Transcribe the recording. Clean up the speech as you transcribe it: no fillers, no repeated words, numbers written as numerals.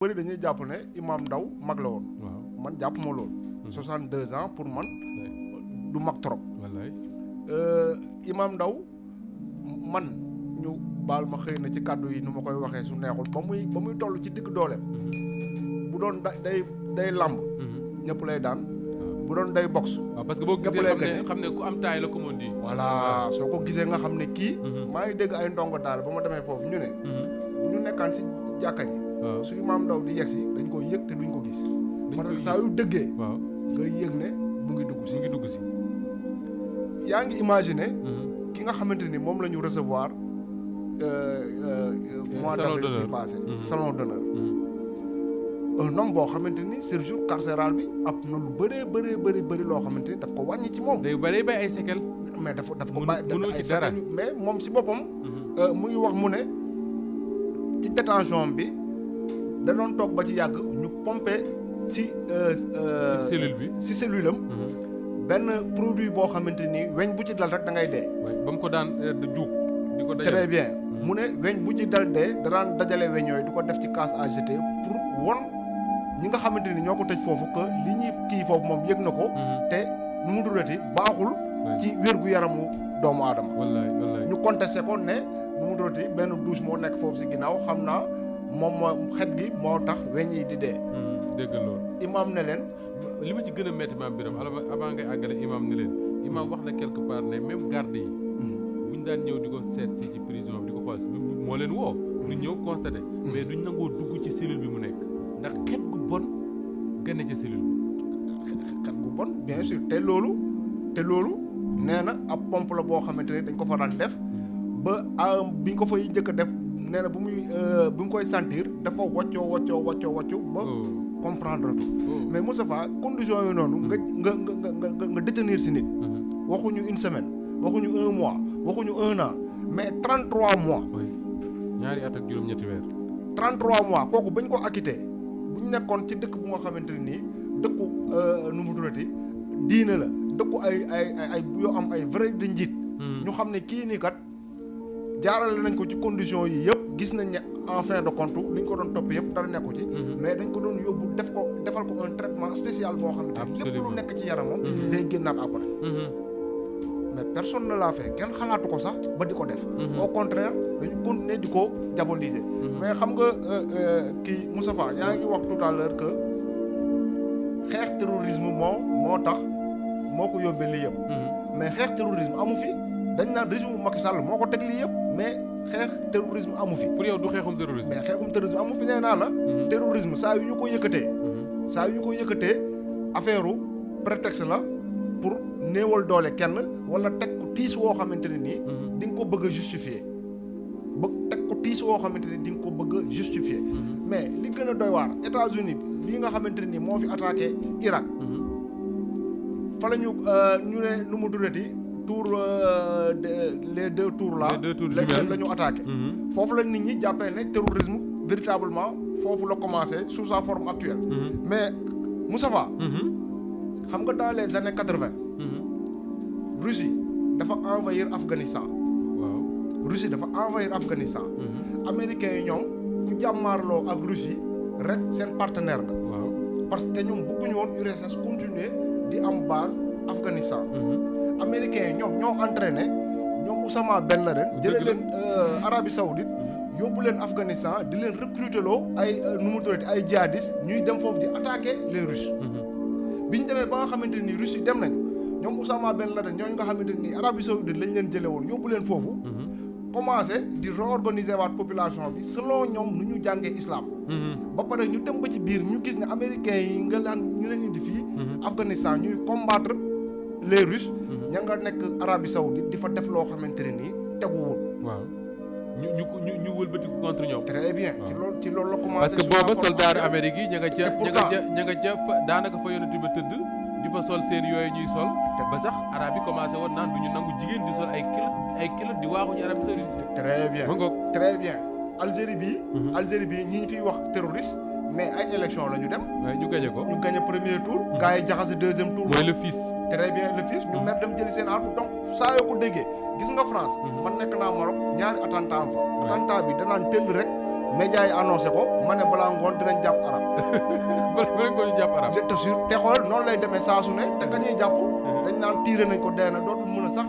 bëri dañuy jàpp ne Imam Ndao mag la woon. man jàpp ma loolu. 62 ans pour man du mag trop. wallaay Imam Ndao man ñu baal ma xëy na ci kàddu yi nu ma koy waxee su neexul ba muy toll ci digg dooleem. bu doon day làmb. ñëpp lay daan. bu doon day box. waaw parce que boo gisee xam ne ku am taay la comme on dit. voilà soo ko gisee nga xam ne kii. maa ngi dégg ay ndongo daal ba ma demee foofu ñu ne. bu ñu nekkaan si jàkka ji. su Imam Ndao di yegsi dañ koy yëg te duñ ko gis. parce que saa yu dëggee. waaw nga yëg ne mu ngi dugg si. yaa ngi imaginer. ki nga xamante ni moom la ñu recevoir. mois d'avril bi passé. salon d'honneur. un homme boo xamante ni séjour carcéral bi ab na lu bëri loo xamante ni daf ko wàññi ci moom. day bay ay séquelles. mais daf ko bàyyi ay séquelles mais moom si boppam. mu ngi wax mu ne ci détention bi da doon toog ba ci yàgg ñu pompé si cellule am. benn produit boo xamante ni weñ bu ci dal rek da ngay dee. ba mu ko daan juug di ko dajale. très bien mu ne weñ bu ci dal dee da daan dajale weñ yooyu di ko def ci casse à jeter pour won ñi nga xamante ni ñoo ko tëj foofu que li ñuy kii foofu moom yëg na ko. te nu mu durati baaxul. ci wérgu yaramu doomu aadama. wallaay ñu contesté ko ne nu mu durati benn douche moo nekk foofu si ginnaaw xam naa moom xet gi moo tax weñ yi di dee. dégg loolu. Imam ne leen. li ma ci gën a métti maam Biram avant ngay àggale Imam ne leen Imam wax na quelque part ne même garde yi. bu ñu daan ñëw di ko seet si ci prison bi di ko xool moo leen woo. ñu ñëw constaté. mais duñ nangoo dugg ci cellule bi mu nekk. ndax xet gu bon gane ca cellule bi. xet gu bon bien sûr te loolu nee na ab pompe la boo xamante ne dañ ko fa daan def ba biñ ko fay njëkk a def nee na bu mu koy sentir dafa wàccoo ba comprendre tout mais Moustapha condition yooyu noonu nga détenir si nit waxuñu une semaine waxuñu 1 mois waxuñu 1 an mais 33 mois ñaari at ak juróom-ñetti weer 33 mois kooku bañ ko acquitté bu ñu nekkoon ci dëkk bu nga xamante ne nii dëkku nu mu durati diine la dëkku ay yoo am ay vrai de njiit ñu xam ne kii nii kat jaarale nañ ko ci condition yi yëpp gis nañ ne en fin de compte li ñu ko doon topp yëpp dara nekku ci mais dañ ko doon yóbbu defal ko un traitement spécial boo xamante ne lépp lu nekk ci yaramam day génnaat après mais personne ne l'a fait kenn xalaatu ko sax ba di ko def au contraire dañu continuer di ko diaboliser mais xam nga kii Moustapha yaa ngi wax tout à l'heure que xeex terrorisme moo tax moo ko yóbbee lii yëpp mais xeex terrorisme amu fi dañ naan régime Macky Sall moo ko teg lii yëpp mais xeex terrorisme amu fi. pour yow du xeexum terrorisme. mais xeexum terrorisme amu fi nee naa la. terrorisme saa yu ñu ko yëkkatee. affaire prétexte la pour néewal doole kenn wala teg ko tiis woo xamante ne nii. di nga ko bëgg a justifier teg ko tiis woo xamante ne di nga ko bëgg a justifier. mais li gën a doy waar États-Unis bii nga xamante ne nii moo fi attaqué Irak. fa la ñu ne nu mu durati. les deux tours là la ñu attaqué foofu la nit ñi jàppee ne terrorisme véritablement foofu la commencé sous sa forme actuelle mais Moustapha xam nga dans les années 80 Russie dafa envahir Afghanistan Russie dafa envahir Afghanistan américains yi ñoom ku jàmmaarloo ak Russie rek seen partenaire nga parce que ñoom bëgguñu woon URSS continuer di am base Afghanistan américains yi ñoom ñoo entraîné ñoom Oussama Ben Laden jëlee leen Arabie Saoudite yóbbu leen Afghanistan di leen recruter loo ay nu mu tuddati ay djihadistes ñuy dem foofu di attaquer les Russes bi ñu demee ba nga xamante ni Russes yi dem nañ ñoom Oussama Ben Laden ñooñu nga xamante ni Arabie Saoudite lañ leen jëlee woon yóbbu leen foofu commencé di réorganiser waat population bi selon ñoom nu ñu jàngee islam ba pare ñu dem ba ci biir ñu gis ne américains yi nga laan ñu leen indi fii Afghanistan ñuy combattre les Russes ña nga nekk Arabie Saoudite di fa def loo xamante ne nii teguwul. waaw ñu wëlbati contre ñoom. très bien ci loolu la commencé. parce que booba soldats Amérique yi ña nga ca daanaka fa yonent ba tëdd di fa sol seen yooyu ñuy sol. ba sax arabe yi commencé woon naan du ñu nangu jigéen di sol ay kilot di waaxu ci Arabie Saoudite. très bien très bien. Algérie bii ñi ñu fiy wax terroriste. mais ay élection la ñu dem. waaye ñu gagné ko. ñu gagné premier tour. gars yi jaxase deuxième tour. mooy le fils. très bien le fils ñu mer dem jëli seen arme donc saa yoo ko déggee gis nga France. man nekk naa Maroc ñaari attentat am fa. attentat bi danaan tëll rek médias yi annoncé ko ma ne balaa ngoon dinañ jàpp arab bala ko ñu jàpp arab je te jure te xool noonu lay demee saa su ne te ka ñuy jàpp dañ naan tiire nañ ko dee na dootul mën a sax